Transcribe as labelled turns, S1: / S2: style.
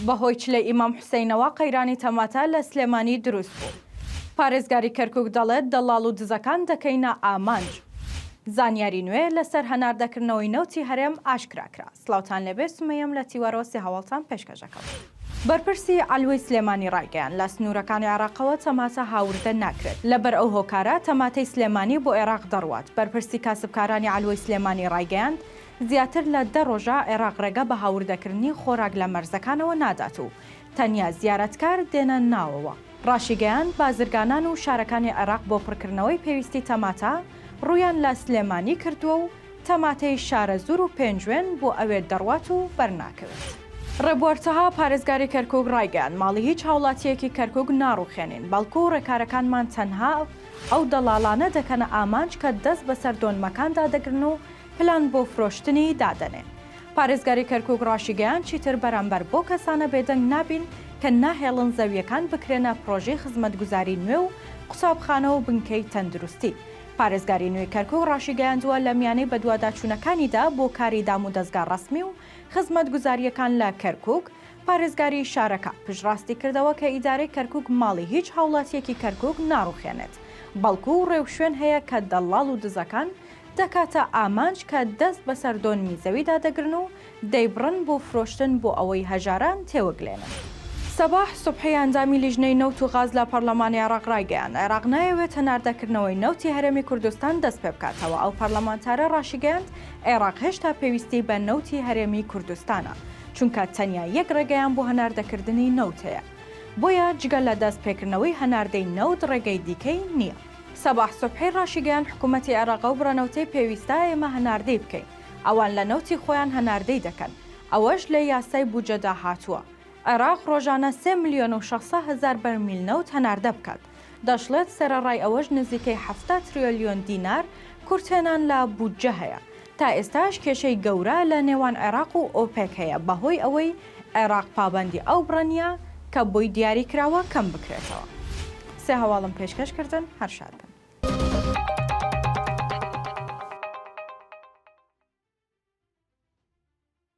S1: بەهۆی چلەی ئیمام حوسەینەوە قەیرانی تەماتە لە سلێمانی دروست بوو. پارێزگاری کەرکوک دەڵێت دەڵاڵ و دزەکان دەکەینە ئامانج. زانیاری نوێ لەسەر هەناردەکردنەوەی نەوتی هەرێم ئاشکرا کرا. سڵاوتان لێبێ سومەیەم لە تیوارەوە سێ هەواڵتان پێشکەش ئەکەم. بەرپرسی عەلوەی سلێمانی ڕایگەیاند، لە سنوورەکانی عێراقەوە تەماتە هاوردە ناکرێت، لەبەر ئەو هۆکارە تەماتەی سلێمانی بۆ عێراق دەڕوات. بەرپرسی کاسبکارانی عەلوەی سلێمانی ڕایگەیاند، زیاتر لە دە ڕۆژە عێراق ڕێگە بە هاوردەکردنی خۆراک لە مەرزەکانەوە نادات و تەنیا زیارەتکار دێنە ناوەوە. ڕاشیگەیاند، بازرگانان و شارەکانی عێراق بۆ پڕکردنەوەی پێویستی تەماتە ڕوویان لە سلێمانی کردووە و تەماتەی شارەزوور و پێنجوێن بۆ ئەوێ دەڕوات و بەرناکەوێت. ڕێبوار تەها، پارێزگاری کەرکوک ڕایگەیاند، ماڵی هیچ هاوڵاتییەکی کەرکوک ناڕوخێنین، بەڵکو ڕێکارەکانمان تەنها ئەو دەڵاڵانە دەکەنە ئامانج کە دەست بەسەر دۆنمەکاندا دەگرن و پلان بۆ فرۆشتنی دادەنێن. پارێزگاری کەرکوک ڕاشیگەیاند، چیتر بەرامبەر بەو کەسانە بێدەنگ نابین کە ناهێڵن زەوییەکان بکرێنە پڕۆژەی خزمەتگوزاری نوێ و قوتابخانە و بنکەی تەندروستی. پارێزگاری نوێی کەرکوک ڕاشیگەیاندووە، لە میانەی بەدواداچوونەکانیدا بۆ کاری دامودەزگا ڕەسمی و خزمەتگوزارییەکان لە کەرکوک، پارێزگاری شارەکە پشتڕاستی کردەوە کە ئیدارەی کەرکوک ماڵی هیچ هاوڵاتییەکی کەرکوک ناڕوخێنێت، بەڵکو ڕێوشوێن هەیە کە دەڵاڵ و دزەکان دەکاتە ئامانج کە دەست بەسەر دۆنمی زەویدا دەگرن و دەیبڕن بۆ فرۆشتن بۆ ئەوەی هەژاران تێوەگلێنن. سەباح سوبحی ئەندامی لیژنەی نەوت و غاز لە پەرلەمانی عێراق ڕایگەیاند، عێراق نایەوێت هەناردەکردنەوەی نەوتی هەرێمی کوردستان دەستپێبکاتەوە، ئەو پەرلەمانتارە ڕاشیگەیاند، عێراق هێشتا پێویستی بە نەوتی هەرێمی کوردستانە، چونکە تەنیا یەک ڕێگەیان بۆ هەناردەکردنی نەوت هەیە، بۆیە جگە لە دەستپێکردنەوەی هەناردەی نەوت ڕێگەی دیکەی نییە. سەباح سوبحی ڕاشیگەیاند، حکومەتی عێراق ئەو بڕە نەوتەی پێویستە ئێمە هەناردەی بکەین، ئەوان لە نەوتی خۆیان هەناردەی دەکەن، ئەوەش لە یاسای بودجەدا هاتووە، عێراق ڕۆژانە سێ ملیۆن و 600 هەزار بەرمیل نەوت هەناردە بکات. دەشڵێت، سەرەڕای ئەوەش نزیکەی 70 تریلیۆن دینار کورتهێنان لە بودجە هەیە. تا ئێستاش کێشەی گەورە لە نێوان عێراق و ئۆپێک هەیە بەهۆی ئەوەی عێراق پابەندی ئەو بڕە نییە کە بۆی دیاریکراوە کەم بکرێتەوە. سێ هەواڵم پێشکەش کردن، هەر شاد بن.